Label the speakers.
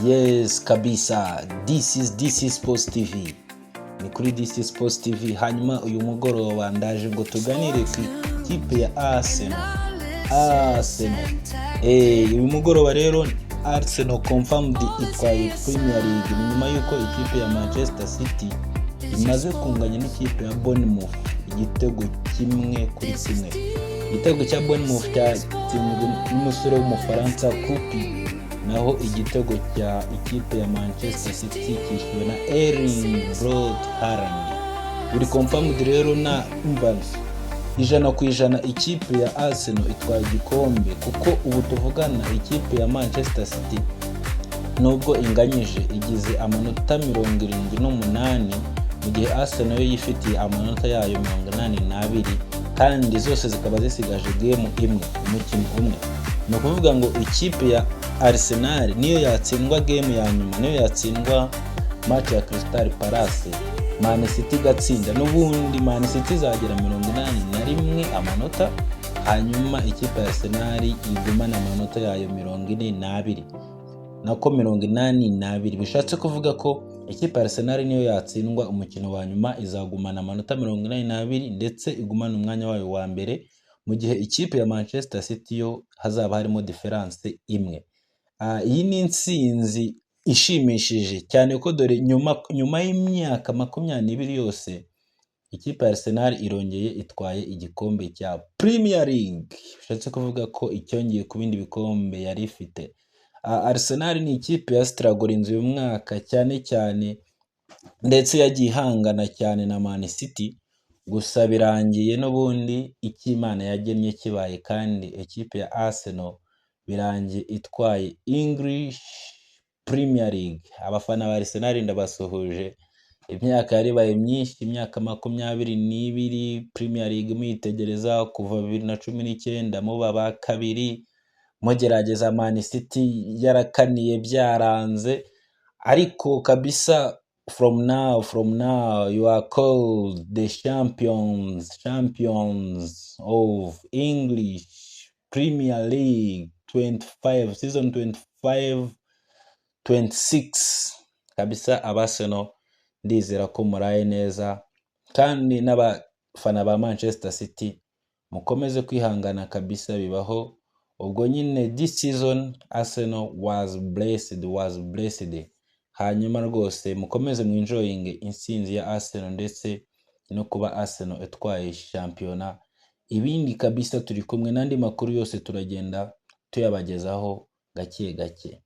Speaker 1: Yes kabisa, this is DC Sports TV, ni kuri DC Sports TV. Hanyuma uyu mugoroba ndaje ngo tuganire ku ikipe ya Arsenal. Arsenal, uyu mugoroba rero Arsenal confirmed itwaye Premier League. Ni nyuma y'uko ikipe ya Manchester City imaze kunganya n'ikipe ya Bournemouth igitego 1-1. Igitego cya Bournemouth cyatsinzwe n'umusore w'Umufaransa Kroupi, naho igitego cya ikipe ya Manchester City cyishyuwe na Erling Braut Haaland. Biri confirmed rero, na umva, 100% ikipe ya Arsenal itwaye igikombe, kuko ubu tuvugana ikipe ya Manchester City, nubwo inganyije, igize amanota 78, mu gihe Arsenal yo yifitiye amanota yayo 82, kandi zose zikaba zisigaje game imwe, umukino umwe. Ni ukuvuga ngo ikipe ya Arsenal niyo yatsindwa game ya nyuma, niyo yatsindwa match ya Crystal Palace, Man City igatsinda, n'ubundi Man City izagera 81 amanota, hanyuma ikipe ya Arsenal igumane amanota yayo 42, nako 82. Bishatse kuvuga ko ikipe ya Arsenal niyo yatsindwa umukino wa nyuma izagumana amanota 82, ndetse igumane umwanya wayo wa mbere, mu gihe ikipe ya Manchester City yo hazaba harimo différence imwe. Iyi ni intsinzi ishimishije cyane, ko dore nyuma y'imyaka 22 yose ikipe ya Arsenal irongeye itwaye igikombe cya Premier League. Bishatse kuvuga ko icyongeye ku bindi bikombe yari ifite. Arsenal ni ikipe ya strugglinze uyu mwaka cyane cyane, ndetse yagiye ihangana cyane na Man City, gusa birangiye n'ubundi icyo Imana yagennye kibaye, kandi ikipe ya Arsenal birangiye itwaye English Premier League. Abafana ba Arsenal ndabasuhuje. Imyaka yaribaye myinshi, imyaka 22 Premier League muyitegereza kuva 2019, muba ba kabiri, mugerageza Man City yarakaniye byaranze, ariko kabisa from now you are called the champions, champions of English Premier League 25, season 25 26. Kabisa aba Arsenal ndizera ko muraye neza, kandi n'abafana ba Manchester City mukomeze kwihangana kabisa, bibaho. Ubwo nyine this season Arsenal was blessed, was blessed. Hanyuma rwose mukomeze mwenjoyinge intsinzi ya Arsenal, ndetse no kuba Arsenal itwaye shampiyona. Ibindi kabisa turi kumwe, n'andi makuru yose turagenda tuyabagezaho gake gake.